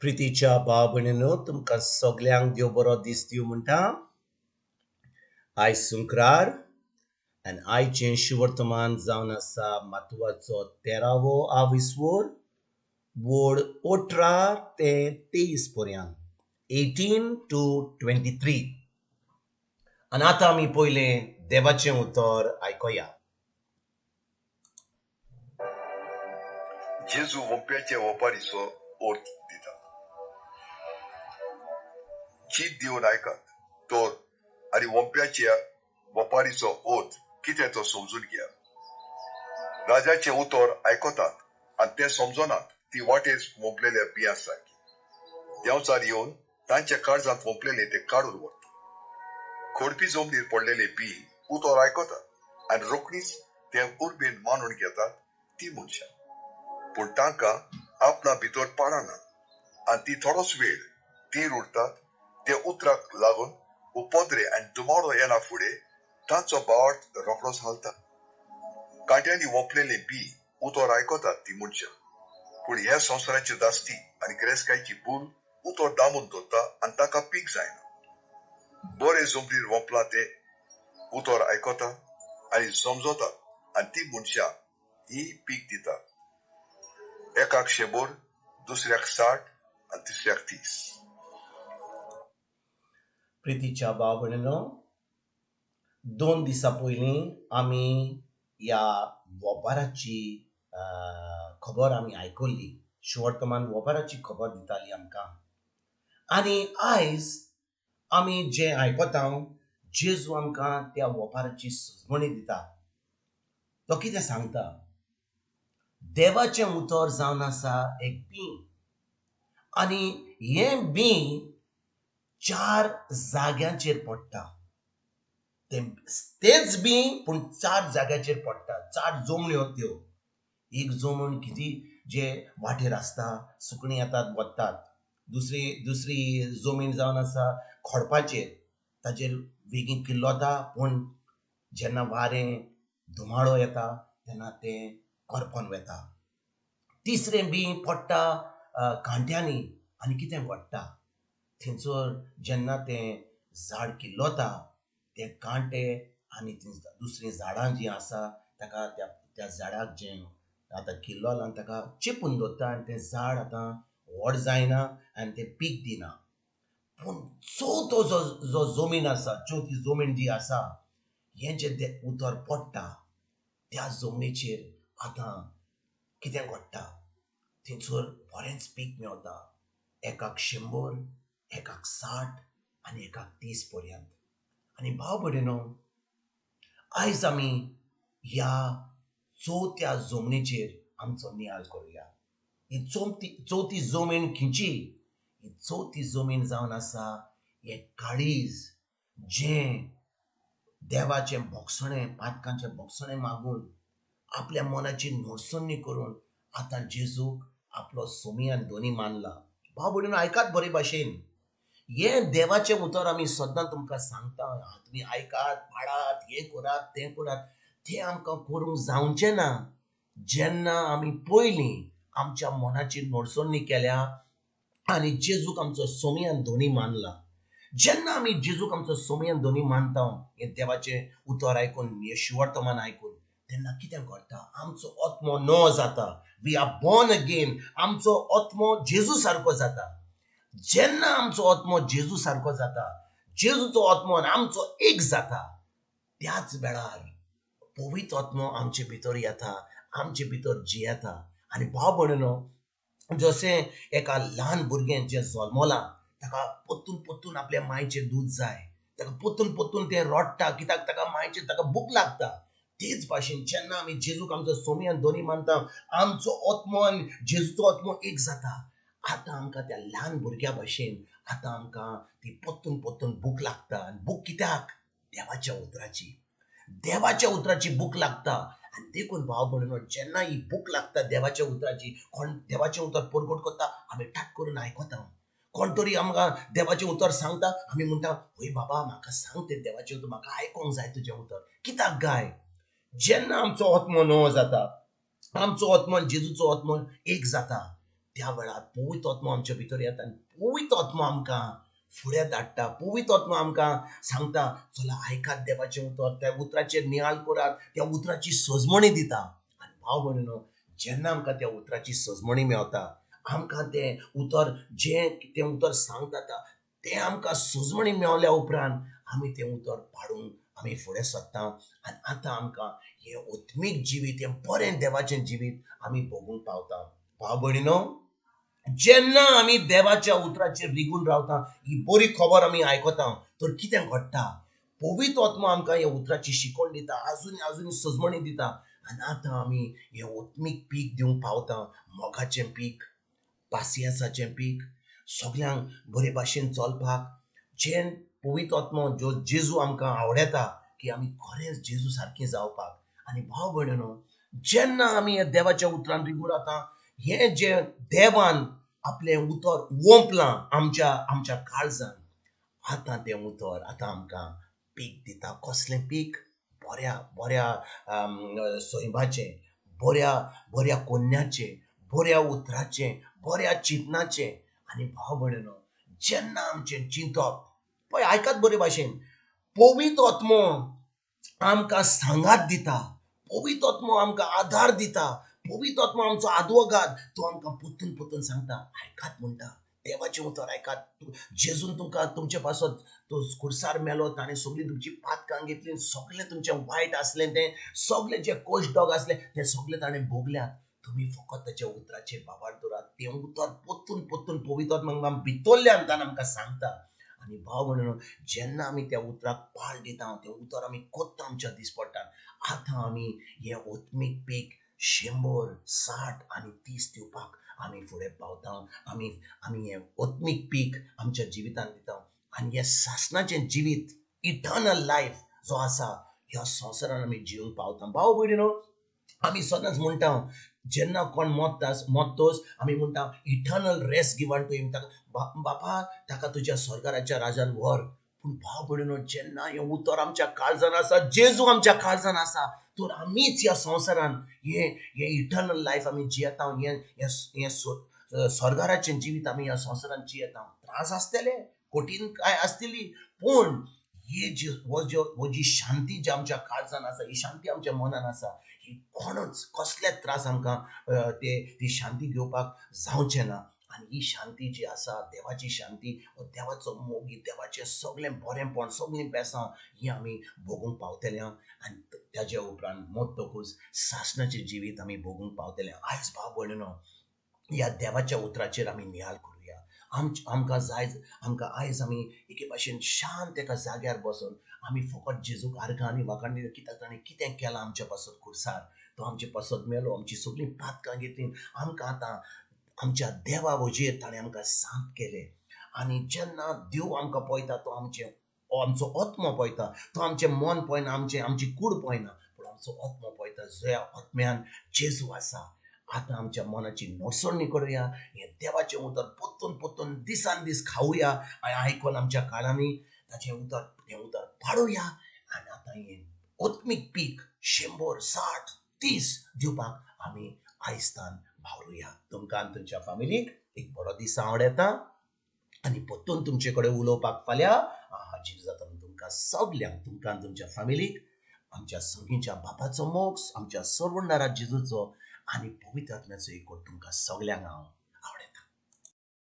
प्रितीच्या भाव भयणीनो, तुमकां सगल्यांक देव बरो दीस दिवं म्हणटा. आयज सुंक्रार आनी आयचें शुवर्तमान जावन आसा मातवाचो 13वो आविस्वोर, वोड 18 ते 23 पर्यंत, 18 to 23. आनी आतां आमी पयलें देवाचें उतर आयकुया. जेजू वोंप्याचे वोपारीचो अर्थ दिता. चीत दिवन आयकात तर आनी वोंप्याच्या वोपारीचो अर्थ कितें तो समजून घेयात. राजाचें उतर आयकतात आनी तें समजनात ती वाटेर वोंपलेल्या बियां सारकी. देंवचार येवन तांच्या काळजांत वोंपलेलें तें काडून व्हरता. खोडपी जमनीर पडलेले बी उतर आयकतात आनी रोखडीच ते उर्बेन मानून घेतात ती मनशां, पूण तांकां आपणा भितर पाडनात आनी ती थोडोच वेळ तीर उरतात. ते उतराक लागून उपद्रे आनी दुमाडो येना फुडें तांचो भावार्थ रोखडोच हालता. कांट्यांनी वोंपलेले बी उतर आयकतात ती मनशां, पूण ह्या संवसाराची दास्ती आनी गिरेस्तकायेची भूल उतर दामून दवरता आनी तांकां पीक जायना. बरे जमनीर वोंपलां ते उतर आयकतात आनी समजतात आनी ती मनशां ही पीक दितात. एकाक 100, दुसऱ्याक 60 आनी तिसऱ्याक 30. प्रितीच्या भाव भयणीनो, 2 दिसां पयलीं आमी ह्या वोपाराची खबर आमी आयकल्ली. शुवर्तमान वोपाराची खबर दिताली आमकां. आनी आयज आमी जें आयकता, जेजू आमकां त्या वोपाराची सजमणी दिता. तो कितें सांगता? देवाचें उतर जावन आसा एक बीं, आनी हें बीं 4 जाग्यांचेर पडटा. तेच बीं पूण 4 जाग्याचेर पडटा. 4 जमण्यो त्यो. एक जमण कितें जे वाटेर आसता, सुकणीं येतात वतात. दुसरी जमीन जावन आसा खोडपाचेर, ताचेर बेगीन किल्लोता, पूण जेन्ना वारें धुमाळो येता तेन्ना तें करपोन वता. तिसरें बीं पडटा कांट्यांनी आनी कितें घडटा, थंयसर जेन्ना तें झाड किल्लोता ते कांटे आनी दुसरीं झाडां जीं आसा ताका त्या झाडाक जें आतां किल्लोलां ताका चेपून दवरता आनी तें झाड आतां व्हड जायना आनी तें पीक दिना. पूण चवथो जो जमीन आसा, चवथी जमीन जी आसा, हें जें उतर पडटा त्या जमनीचेर आतां कितें घडटा, थंयसर बरेंच पीक मेवता. एकाक 100, एकाक 60 आनी एकाक 30 पर्यंत. आनी भाव भयणीनो, आयज आमी ह्या चवथ्या जमनीचेर आमचो नियाळ करुया. ही चवथी जमीन खंयची? ही चवथी जमीन जावन आसा हें काळीज, जें देवाचें भोगसणें, पातकांचें भोगसणें मागून आपल्या मनाची नोडसणी करून आतां जेजूक आपलो सोमी आनी धनी मानला. भाव भयणीनो, आयकात बरे भाशेन, हें देवाचें उतर आमी सद्दां तुमकां सांगता. तुमी आयकात, पाळात, हें करात, तें करात. तें आमकां करूंक जावचें ना जेन्ना आमी पयलीं आमच्या मनाची नोडसणी केल्या आनी जेजूक आमचो सोमी आनी धनी मानला. जेन्ना आमी जेजूक आमचो सोमी आनी धनी मानता, हें देवाचें उतर आयकून, हें शुवर्तमान आयकून, तेन्ना कितें घडटा, आमचो आत्मो नवो जाता. We are born again. आमचो आत्मो जेजू सारको जाता. जेन्ना आमचो आत्मो जेजू सारको जाता, जेजूचो आत्मो आनी आमचो एक जाता, त्याच वेळार पवित्र आत्मो आमचे भितर येता, आमचे भितर जियेता. आनी भाव भयणीनो, जशें एका ल्हान भुरगें जें जल्मलां ताका परतून परतून आपल्या मायचें दूद जाय, ताका परतून परतून तें रडटा, कित्याक ताका मायचें ताका भूक लागता. तेच भाशेन जेन्ना आमी जेजूक आमचो सोमी आनी धनी मानता, आमचो आत्मो आनी जेजूचो आत्मो एक जाता. आतां आमकां त्या ल्हान भुरग्या भाशेन आतां आमकां ती परतून परतून भूक लागता. आनी भूक कित्याक? देवाच्या उतराची. देवाच्या उतराची भूक लागता. आनी देखून भाव भयणीनो, जेन्ना ही भूक लागता देवाच्या उतराची, कोण देवाचें उतर परगट करता, आमी ठाक करून आयकता. कोण तरी आमकां देवाचें उतर सांगता, आमी म्हणटा, हय बाबा, म्हाका सांग तें देवाचें उतर, म्हाका आयकोंक जाय तुजें उतर. कित्याक गाय? जेन्ना आमचो आत्मो नवो जाता, आमचो आत्मो आनी जेजूचो आत्मो एक जाता, त्या वेळार पवित्र आत्मो आमच्या भितर येता आनी पवित्र आत्मो आमकां फुडें धाडटा. पवित्र आत्मो आमकां सांगता, चला आयकात देवाचें उतर, त्या उतराचेर नियाळ करात, त्या उतराची सजमणी दिता. आनी भाव भयणीनो, जेन्ना आमकां त्या उतराची सजमणी मेवता, आमकां तें उतर जें तें उतर सांगता तें आमकां सजमणी मेवल्या उपरांत आमी तें उतर पाडूंक आमी फुडें सरता. आनी आतां आमकां हें आत्मीक जिवीत, हें बरें देवाचें जिवीत आमी भोगूंक पावता. भाव भयणीनो, जेन्ना आमी देवाच्या उतराचेर रिगून रावता, ही बरी खबर आमी आयकता, तर कितें घडटा, पवित्र आत्मो आमकां ह्या उतराची शिकवण दिता, आजून आजून सजमणी दिता. आनी आतां आमी हें आत्मीक पीक दिवंक पावता, मोगाचें पीक, पासियेंसाचें पीक, सगल्यांक बरे भाशेन चलपाक. जें पवित्र आत्मो जो जेजू आमकां आवडटा की आमी खरेंच जेजू सारकें जावपाक. आनी भाव भयणीनो, जेन्ना आमी ह्या देवाच्या उतरान रिगून रावता, हें जें देवान आपलें उतर ओंपलां आमच्या आमच्या काळजान, आतां तें उतर आतां आमकां पीक दिता. कसलें पीक? बऱ्या बऱ्या सैमाचें, बऱ्या बऱ्या कोन्याचें, बऱ्या उतराचें, बऱ्या चिंतनाचें. आनी भाव भयणीनो, जेन्ना आमचें चिंतप, पळय आयकात बरे भाशेन, पवित्र आत्मो आमकां सांगात दिता, पवित्र आत्मो आमकां आदार दिता, पवित्र आत्मो आमचो आदवोगाद, तो आमकां परतून परतून सांगता, आयकात म्हणटा, देवाचें उतर आयकात. जेजून तुमकां तुमचे पासत तो खुर्सार मेलो, ताणें सगळीं तुमची पातकां घेतली, सगळें तुमचें वायट आसलें तें सगळें जें कोश डॉग आसलें तें सगळें ताणें भोगल्यात. तुमी फकत ताच्या उतराचेर भावार्थ दवरात. तें उतर परतून परतून पवित्र आत्मो भितरल्यान ताणें आमकां सांगता. आनी भाव भयणीनो, जेन्ना आमी त्या उतराक पाळ दिता, तें उतर आमी कोत्ता आमच्या दिसपट्टान, आतां आमी हें आत्मीक पीक 100, 60 आनी 30 दिवपाक आमी फुडें पावता. आमी आमी हें आत्मीक पीक आमच्या जिवितांत दिता. आनी हें सासणाचें जिवीत, इटर्नल लायफ जो आसा, ह्या संवसारान आमी जिवंक पावता. भाव भयणीनो, आमी सदांच म्हणटा, जेन्ना कोण मोत्तोस आमी म्हणटा eternal rest given to him, ताका बापा ताका तुज्या स्वर्गाराच्या राजान व्हर. पूण भाव भयणीनो, जेन्ना हें उतर आमच्या काळजान आसा, जेजू आमच्या काळजान आसा, तर आमीच ह्या संवसारान हें हें इटर्नल लायफ आमी जियेता. हें हें स्वर्गाराचें जिवीत आमी ह्या संवसारान जियेता. त्रास आसतले, कठीण काय आसतली, पूण ही जी हो जी शांती जी आमच्या काळजान आसा, ही शांती आमच्या मनान आसा, ही कोणूच कसले त्रास आमकां ते ती शांती घेवपाक जावचें ना. आनी ही शांती जी आसा, देवाची शांती, हो देवाचो मोग, देवाचें सगळें बरेंपण, सगळीं बेसां ही आमी भोगूंक पावतले. आनी ताज्या उपरांत मोत्तकूच सासणाचें जिवीत आमी भोगूंक पावतले. आयज भाव भयणीनो, ह्या देवाच्या उतराचेर आमी नियाळ करुया. आमकां जाय, आमकां आयज आमी एके भाशेन शांत एका जाग्यार बसून आमी फकत जेजूक आर्गां आनी वाखाण दिता, कित्याक ताणें कितें केलां आमच्या पासत खुर्सार, तो आमचे पासत मेलो, आमची सगळीं पातकां घेतली, आमकां आतां आमच्या देवा वजेर ताणें आमकां सांत केलें. आनी जेन्ना देव आमकां पळयता, तो आमचें आमचो आत्मो पळयता, तो आमचें मन पळयना, आमचें आमची कूड पळयना, पूण आमचो आत्मो पळयता, जया आत्म्यान जेजू आसा. आतां आमच्या मनाची नडसणी करुया, हें देवाचें उतर परतून परतून दिसान दीस खावया आनी आयकून आमच्या काळांनी ताचें उतर हें उतर पाडुया. आनी आतां हें आत्मीक पीक 100, 60, 30 दिवपाक आमी आयस्तान भावरुया. तुमकां आनी तुमच्या फामिलीक एक बरो दीस आवडटा. आनी परतून तुमचे कडेन उलोवपाक फाल्यां हाजीर जाता. तुमकां सगल्यांक, तुमकां आनी तुमच्या फामिलीक आमच्या सगळींच्या बापाचो मोग, आमच्या सर्वणारा जेजूचो आनी पवित्र आत्म्याचो एकवट तुमकां सगल्यांक हांव